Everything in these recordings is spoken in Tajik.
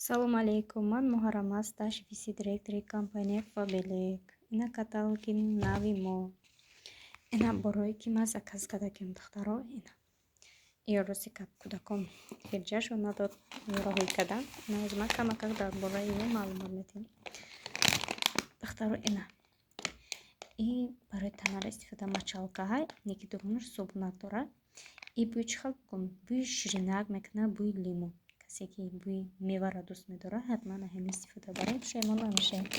Салом алейкум, ман Муҳаррама, старший вице-директори компанияи Фаберлик. Ина каталоги нави мо. Ина борое ки ман заказ кардагим, духтаро, ина. Ё рости гап, кӯдакон ҳеҷашон надод, роҳӣ кардан. Ина ҳозир ман камакак дар бораи ё маълумот медиҳам. Духтаро, ина. И барои танара истифода мочалкаҳай, неки дурунаш собунак дорад. И бӯи чӣ хел бигӯм? Бӯи ширинак мекунад, бӯи лимӯ. Касе ки бӯи меваро дӯст медорад, ҳатман ҳамин истифода баред, пушаймон намешавед.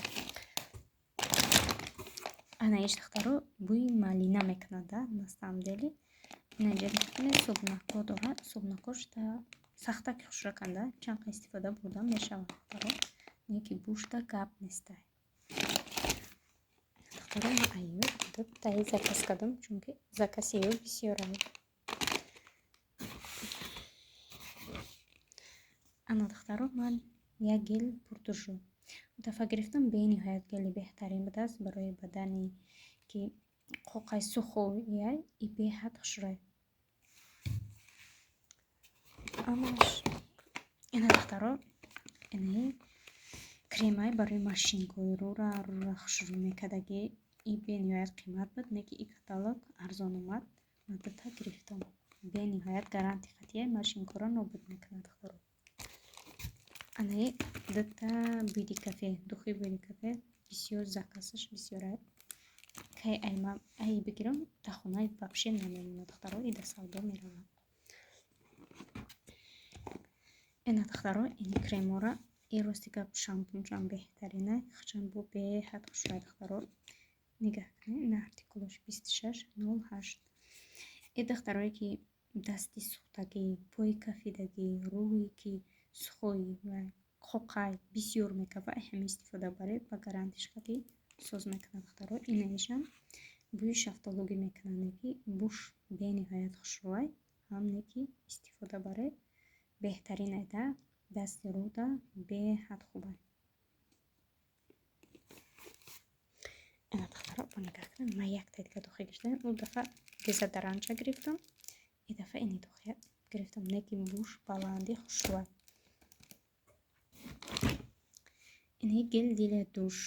Ана иш, духтаро, бӯи малина мекунад, да, на самом деле. Ина инҷа мекунед, собунакҳо дорад, собунакҳош сахтаки хушраканда, чанд қа истифода бурда мешавад, духтаро. Неки бушда гап нестай. Духтаро, ман аю дутаи заказ кардам, чунки закази ё бисёрам. Ана, духтаро, ман як гел пуртушу дафъа гирифтам, бениҳоят гели беҳтарин будааст барои бадани ки қоқай сухояй и беҳад хушрӯй. Амаш ина, духтаро, инаи кремай барои машинкои рӯра рӯра хушрӯ мекардагӣ, и бениҳоят қимат буд, неки и каталог арзон омад, ман дута гирифтам. Бениҳоят гарантия қатъия машинкоро нобуд мекунад, духтаро. Анаи дута буйди кафе, духи буйди кафе, бисёр заказаш бисёр. Кай айма ай бигирам, дар хона вообще намемонад, духтаро, и дар савдо меравад. Ина, духтаро, ини кремора, и рости гап, шампуншам беҳтарина, хчам бу беҳад хушрӯй, духтаро. Нигаҳ кунед, ина артикулаш 2608. И духтарое ки дасти сӯхтагӣ, пои кафидагӣ, рӯи ки сухои ва қоқай бисёр мекава, ҳама истифода баред, ба гарантиш қати соз мекунад, духтаро. Инаишам бӯи шафтолугӣ мекунад, неки буш бениҳоят хушрӯй, ҳам неки истифода баред, беҳтарин айда дасти рӯда беҳад хубай. Ина, духтаро, бо нигаҳ кунед, ман якта дига духи гирифтам, он дафъа дезодоранча гирифтам, и дафъа ини духия гирифтам, неки буш баланди хушрӯй. Инаи гел для душ.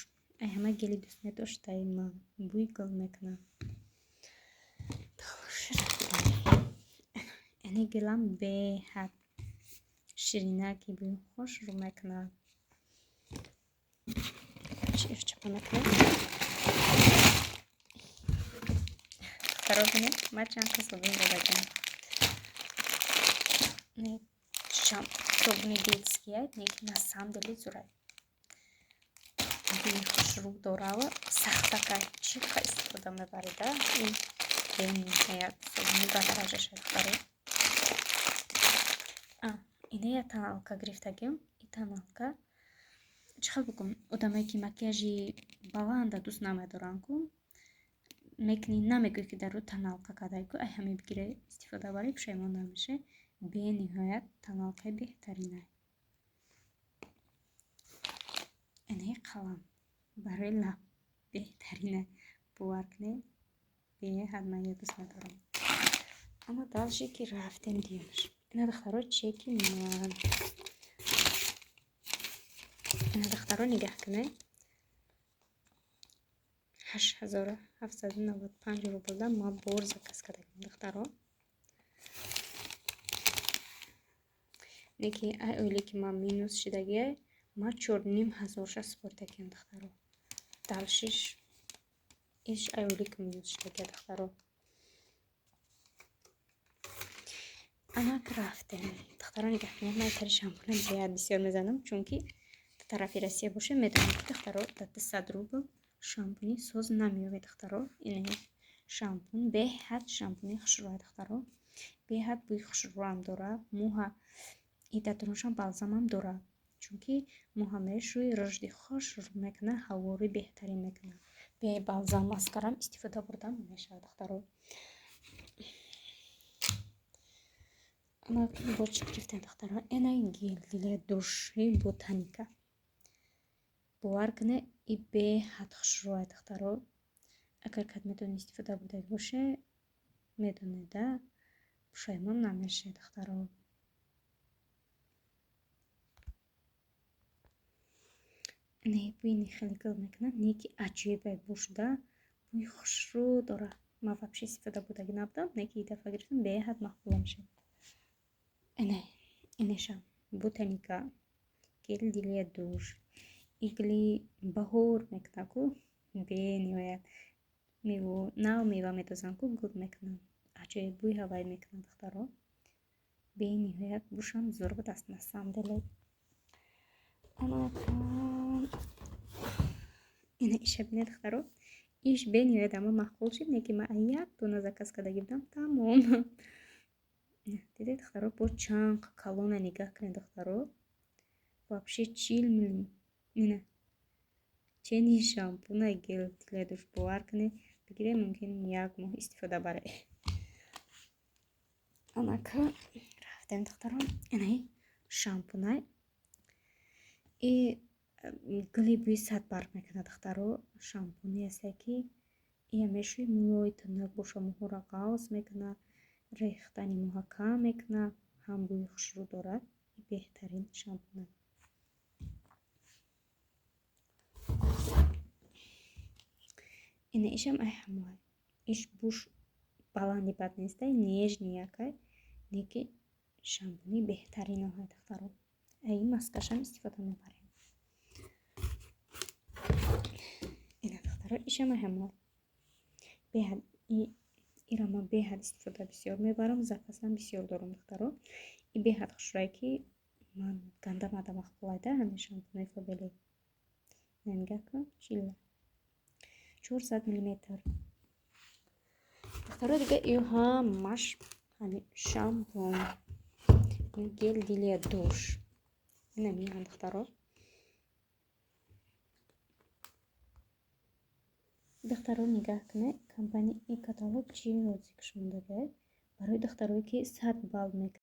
Ай ҳама гели дӯст медоштаи ман. Бӯи гул мекунад. Ини гелам беҳад ширинаки бӯи хушрӯ мекунад. Чипа мекунем. Духтаро, бинед, ман чанд та собун додагам. Собуни детския, неки на самом деле зурай. Бӯи хушрӯ дорава, сахтакай, чӣ қа истифода мебарида, ин бениҳоят собуни бадараҷаша, духтаро. Ина я тоналка гирифтагим, и тоналка чӣ хел бигӯм, одамое ки макияжи баланда дӯст намедоранд ку, мекунӣ, намегӯӣ ки дар рӯ тоналка кардай ку, ай ҳаме бигире истифода барӣ, пушаймон намешавӣ. Бениҳоят тоналкаи беҳтаринай. Инаи қалам барои лаб беҳтаринай, бовар кунед, беҳад ман я дӯст медорам. Ама дальше ки рафтем диёмаш. Ина, духтаро, чеки ман. Ина, духтаро, нигаҳ кунед, 8795 рублда ман бор заказ кардагим, духтаро. Неки ай оиле ки ман минус шидагиай, ман 4500 ша супоридагиам, духтаро. Дальшиш иш ай оиле ки минус шидагия, духтаро. Анак рафтем. Духтаро, нигаҳ кунед, ман тари шампуна беҳад бисёр мезанам, чунки тарафи Россия боше, медонед ки, духтаро, дар 200 рубл шампуни соз намеёбед, духтаро. Ина шампун беҳад шампуни хушрӯй, духтаро. Беҳад бӯи хушрӯам дорад. Мӯҳа и датонашам балзамам дорад. Чунки мӯҳа мешӯи, рушди хуш мекунад, ҳавори беҳтарин мекунад. Бе балзам маскарам истифода бурдан мешавад, духтаро. Ана бо чӣ гирифтем, духтаро? Ина гел для души ботаника. Бовар кунед, и беҳад хушрӯй, духтаро. Агар кадметон истифода бурдаги боше, медонед, да, пушаймон намешавед, духтаро. Не, бӯи не хеле гул мекунад, не ки аҷоибай бошда, бӯи хушрӯ дорад. Ман вообще истифода бурдагӣ набудам, не ки дафъа гирифтам, беҳад маъқулам шуд. Инешам Ботаника, гель для душ. И гули баҳор мекунад ку, бениҳоят меву нав мева медозанд ку, гул мекунанд. Аҷоиб бӯи ҳавай мекунад, духтаро. Бениҳоят бӯшам зур будаст, на самом деле. Анакан ина иша бинед, духтаро. Иш бениҳоят ама маъқул шуд, не ки ман як дона заказ кардагӣ будам, тамом. Дидед, духтаро, бо чанд калона нигаҳ кунед, духтаро. Вообще 40 мл. Ина чени шампуна, гель для душ, бовар кунед, бигиред, мумкин як моҳ истифода баред. Анака рафтем, духтаро. Инаи шампунай и гули бӯи садбарг мекунад, духтаро. Шампуне ҳасте, ки ия мешӯи, мӯи тунук боша, мӯҳоро ғафз мекунад, рехтани мӯҳа кам мекунад, ҳам бӯи хушрӯ дорад. Беҳтарин шампуна. Ина ишам ай ҳамоай. Иш буш баланди бад нестай, нежный якай, не ки шампуни беҳтариноҳай, духтаро. Ай маскашам истифода мебарем. Ина, духтаро, ишам ай ҳамоай. Беҳад ира ман беҳад истифода бисёр мебарам, запасам бисёр дорам, духтаро. И беҳад хушрӯяй, ки ман ганда мада маъқулайда ҳамин шампунои Фаберлик. Ина нигаҳ кун, чилла. 400 миллиметр. Духтаро, дига ю ҳамаш ҳамин шампун, гель для душ. Ина миан, духтаро. Духтаро, нигаҳ кунед, компания и каталог чӣ розикш мондагай барои духтарое, ки 100 балл мекунанд.